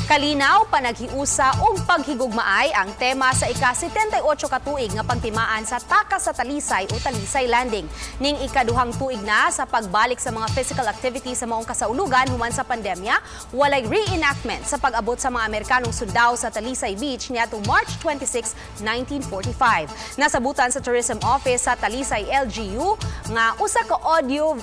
Kalinaw, panaghiusa ug paghigugmaay ang tema sa ika-78 ka tuig nga pagtimaan sa Takas sa Talisay o Talisay Landing. Ning ikaduhang tuig na sa pagbalik sa mga physical activity sa maong kasaulugan human sa pandemya, walay reenactment sa pag-abot sa mga Amerikanong sundao sa Talisay Beach niadtong March 26, 1945. Nasabutan sa Tourism Office sa Talisay LGU nga usa ka audio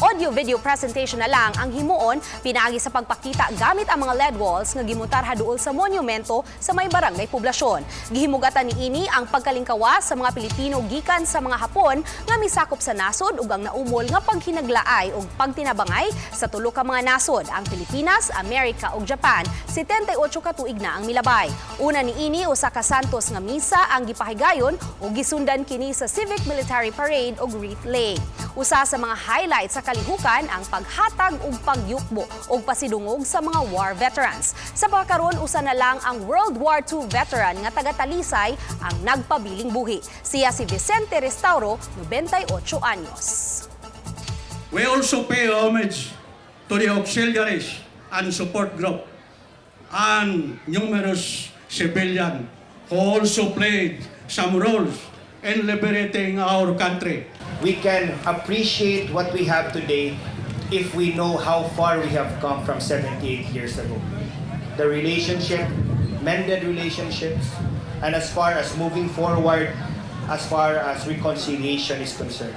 audio-video presentation na lang ang himuon pinaagi sa pagpakita gamit ang mga LED walls nga gimontar haduol sa monumento sa may barangay Poblasyon. Gihimugatan niini ang pagkalingkawas sa mga Pilipino gikan sa mga Hapon nga misakop sa nasod ug ang naumol nga paghinaglaay ug pagtinabangay sa tulo ka mga nasod, ang Pilipinas, Amerika ug Japan. 78 ka tuig na ang milabay. Una niini, usa ka Santos nga misa ang gipahigayon ug gisundan kini sa Civic Military Parade ug wreath laying. Usa sa mga highlights sa kalihukan ang paghatag ug pagyukbo ug pasidungog sa mga war veterans. Sa pagkaron, usa na lang ang World War II veteran nga taga Talisay ang nagpabiling buhi. Siya si Vicente Restauro, 98 anyos. We also pay homage to the auxiliaries and support group and numerous civilians who also played some roles in liberating our country. We can appreciate what we have today if we know how far we have come from 78 years ago. The relationship, mended relationships, and as far as moving forward, as far as reconciliation is concerned.